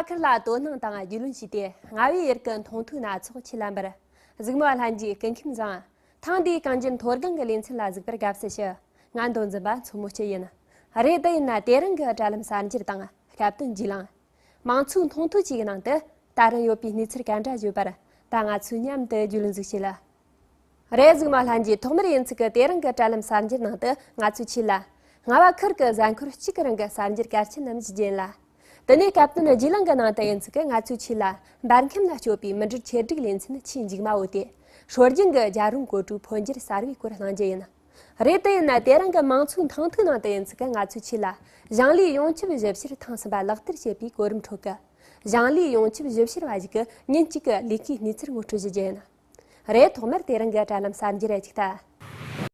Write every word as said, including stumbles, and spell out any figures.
ཁུར་ལ་དོ་སྣང་དང་རྒྱུས་ལོན་བྱས་ཏེ། རྔ་བའི་ཡུལ་གྱི་མཐོང་ཐོས་སྣ་ཚོགས་ཁྱེད་ལ་འབུལ། གཟིགས་མོ་བ་ལྷན་རྒྱས་སྐུ་ཁམས་བཟང་། ཐེངས་འདིའི་གངས་ཅན་མཐོ་སྒང་གི་ལེ་ཚན་ལ་གཟིགས་པར་དགའ་བསུ་ཞུ། ང་མདོ་འཛིན་པ་མཚོ་མོ་སྐྱིད་ཡིན། རེད། དེ་ཡིན་ན་དེ་རིང་གི་དྲ་ལམ་གསར་འགྱུར་དང་སྐབས་དོན་རྒྱུས་ལོན། མང་ཚོགས་མཐོང་ཐོས་བཅས་ཀྱི་ནང་དུ་ད་རུང་ཡོད་པའི་གནས་ཚུལ་ག་འདྲ་ཡོད་པར། ད་ང་ཚོས་མཉམ་དུ་རྒྱུས་ལོན་ཞིག་བྱེད་ལ། རེད། གཟིགས་མོ་བ་ལྷན་རྒྱས། ཐོག་མར་ཡིན་ཚུལ་གྱི་དེ་རིང་གི་དྲ་ལམ་གསར་འགྱུར་ནང་དུ་ང་ཚོས་ཁྱེད་ལ། རྔ་བ་ཁུལ་གྱི་གཟའ་འཁོར་གཅིག་གི་རིང་གི་གསར་འགྱུར་གལ་ཆེན་རྣམས་ཞིག་བསྟན་ལ། དེ་ནས་སྐབས་དོན་རྒྱུས་ལོན་གྱི་ནང་དུ་ཡིན་ཚུལ་གྱི་ང་ཚོས་ཁྱེད་ལ་འབར་ཁམས་ལ་སྐྱོད་པའི་མི་འགྲུལ་ཆེད་སྒྲིག་ལེ་ཚན་ཆེས་མཇུག་མ་བོ་དེ། སྲོལ་རྒྱུན་གྱི་རྒྱལ་རོང་གོ་ཊུའི་འཕོ་འགྱུར་གསར་བའི་སྐོར་གླེང་རྒྱུ་ཡིན། རེད། དེ་ཡིན་ན་དེ་རིང་གི་མང་ཚོགས་མཐོང་ཐོས་ནང་དུ་ཡིན་ཚུལ་གྱི་ང་ཚོས་ཁྱེད་ལ། ཞིང་ལས་ཡོངས་ཁྱབ་ཞིབ་བཤེར་ཐེངས་གསུམ་པ་ལག་བསྟར་བྱེད་པའི་གོ་རིམ་ཁྲོད་ཀྱི། ཞིང་ལས་ཡོངས་ཁྱབ་ཞིབ་བཤེར་བ་ཞིག་གི་ཉིན་གཅིག་གི་ལས་ཀའི་གནས་ཚུལ་ངོ་སྤྲོད་ཞུ་རྒྱུ་ཡིན། རེད། ཐོག་མར་དེ་རིང་གི་དྲ་ལམ་གསར་འགྱུར་རེ་ཅིག་ལྟ།